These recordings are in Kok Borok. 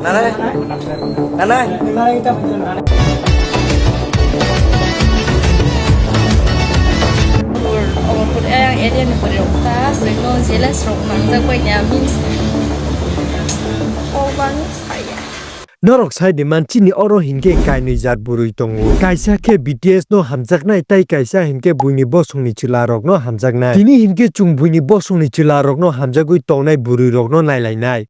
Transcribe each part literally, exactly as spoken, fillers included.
Nana. Nana. Pur, oh, pur, eh, area ni pur rok ta, sego jealous rok nangjak bai ya, means, oh, bang saya. Norok sai di man, chini oro hinkhe kainwi jat bwrwi tongo. Kaisa khe B T S no hamjaknai, tai kaisa hinkhe buini bosongni chwla rokno hamjaknai. Tini hinkhe chwng buini bosongni chwla rokno hamjagwi tongnai bwrwi rokno nailainai.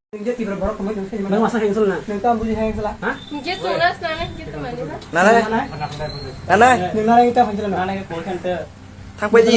Nana. Nana. Thangpai di.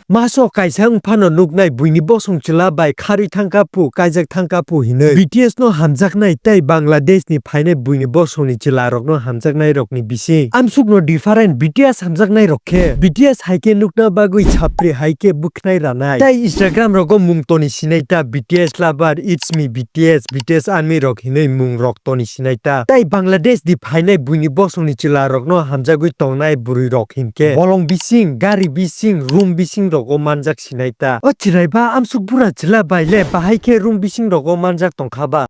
Maso kaisa wng phano nuknai buini bosong chwla bai kharwi thangkha phu, kaijak thangkha phu hinwi. B T S no hamjaknai tei Bangladesh ni phainai buini bosongni chwla rokno hamjaknai rokni bising amsukno different. B T S hamjaknai rok khe B T S hai khe nukna bagwi chapri hai khe bwkhnai ranai tei Instagram rogo mung toni sinai ta B T S lover, it's me B T S, B T S army rok hinwi mung rok toni sinai ta. Tei Bangladesh di phainai buini bosongni chwla rokno hamjagwi tongnai bwrwi rok hinkhe bolong bising, gari bising, room bising rogo manjak sinai ta. O chwrai ba amsuk bura chwla bai le bahai khe room bising rogo manjak tongkha ba?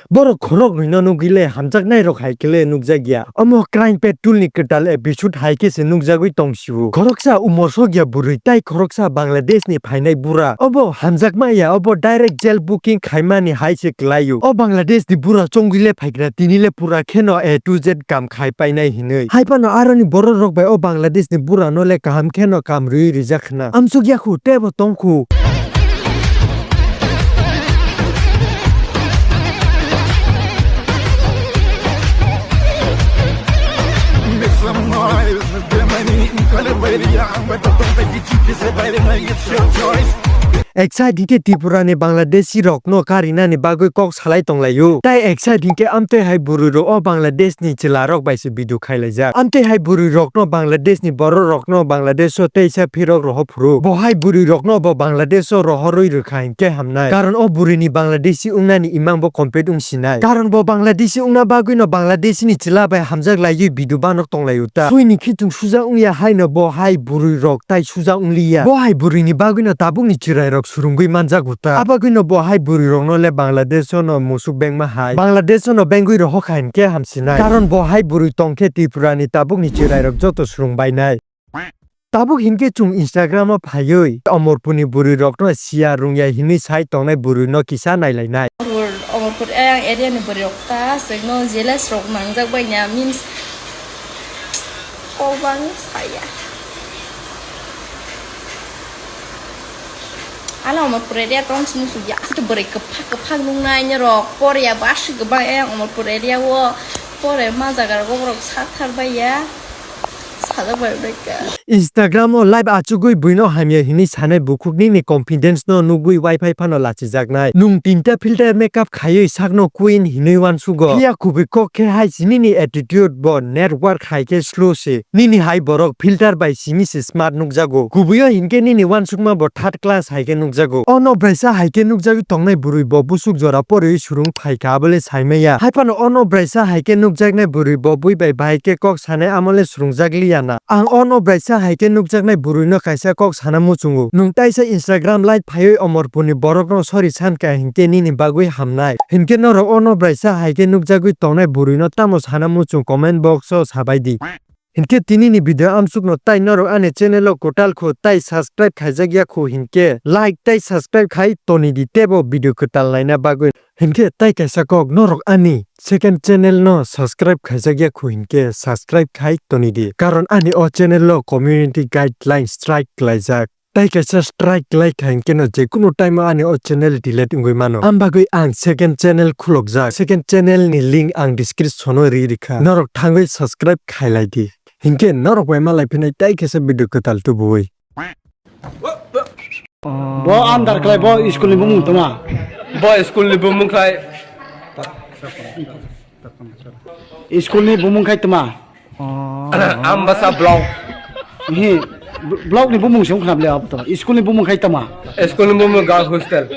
Borok khorok rwino nugwi le hamjaknai rok hai khe le nukjak ya. Omo Crime Patrol ni kwtal episode hai khe se nukjagwi tong sio. Khoroksa umor sok ya bwrwi tai khoroksa Bangladesh ni phainai bura. Obo hamjakma ya, obo direct jail booking khaimani hai se kwlaio. O Bangladesh ni bura chongwi le phaigra tini le pura kheno A to Z kam khai painai hinwi. Hai phano aroni borok rok bai o Bangladesh ni bura no le kaham kheno kam rwi rijak khna. Amsuk ya khu tebo tong khu. Excited khe Tripura ni Bangladeshi rok no karinani bagwi kok salai tonglaio. Tai excited khe amtwi hai bwrwi rok o Bangladesh ni chwla rok bai se video khailaijak. Amtwi hai bwrwi rok no Bangladesh ni borok rok no Bangladesh o teisa phirok roho phuru. Bo hai bwrwi rok no bo Bangladesh o rohorwi rwkha hinkhe hamnai. Karon o bwrwi ni Bangladeshi wngnani imang bo complete wngsinai. Karon bo Bangladeshi wngna bagwi no Bangladeshi ni chwla bai hamjak laiwi video banok tonglaio ta. Sui ni khitung suja wngya hai no bo hai bwrwi rok tai suja wngli ya. Bo hai bwrwi ni bagwi no tabuk ni chwrai rok surungwi manjago ta. Abagwi no bo hai bwrwi rok no le Bangladesh o no musuk bengma hai. Bangladesh o no bengwi rohor kha hinkhe hamsinai. Karon bo hai bwrwi tong khe Tripura ni tabuk ni chwrai rok joto surung bainai. Tabuk hinkhe chwng Instagram o phaiwi Omorpur ni bwrwi rok no siya rungya hinwi sai tongnai bwrwi no kisa nailainai. Omorpur, Omorpur ayang area ni bwrwi rok ta aswk no jealous rok nangjak bai ya means kok bang saya. Ala Omorpur area tong sini suya. Aswk bwrwi kwphak kwphak nuknai norok. Por ya bo aswk kwbang ayang Omorpur area o. Por ya ma jaga rogo borok sak thar bai ya. Sajak bai bai ka. Instagram o live achugwi buino hamya hinwi sanai bukhuk nini confidence no nugwi wifi phano lachijaknai. Nwng tinta filter makeup khaiwi sakno queen hinwi uansugo. Phiya kubui kok khe hai si nini attitude bo network hai khe slow se. Nini hai borok filter bai simi se smart nukjago. Kubuio hinkhe nini uansukma bo third class hai khe nukjago. Ono braisa hai khe nukjagwi tongnai bwrwi bo busuk jora poriwi surung phaikha, abole saimaya. Haiphano ono braisa hai khe nukjaknai bwrwi bo bui bai bahai khe kok sanai, amole surungjak liya na. Ang ono braisa hai khe nukjaknai bwrwi no kaisa kok sana muchungo. Nwng taisa Instagram live phaiwi Omorpur ni borok no sorry sankha hinkhe nini bagwi hamnai. Hinkhe norok ono braisa hai khe nukjagwi tongnai bwrwi no tamo sana muchung comment box o sabai di. Hinkhe tini ni video amsuk no tai norok ani channel o kwtal khu tai subscribe khaijak ya khu hinkhe like tai subscribe khai toni di tebo video kwtal naina bagwi. Hinkhe tai kaisa kok norok ani second channel no subscribe khaijak ya khu hinkhe subscribe khai toni di. Karon ani o channel o community guideline strike klaijak. Tai kaisa strike lai kha hinkhe no je kunu time o ani o channel delete wngwi mano. Am bagwi ang second channel khulokjak. Second channel ni link ang description o ri rikha. Norok thangwi subscribe khai lai di. Hinkhe norok bai malai phinai tai kaisa video kwtal tubuwi. Bo andar khlai bo school ni bumung tuma. Bo school ni bumung khlai. School ni bumung khai tuma. Ambasa block. Hi, bl-, block ni bumung se wngkha na bwle abo to. School ni bumung khai tama. School ni bumung girl hostel.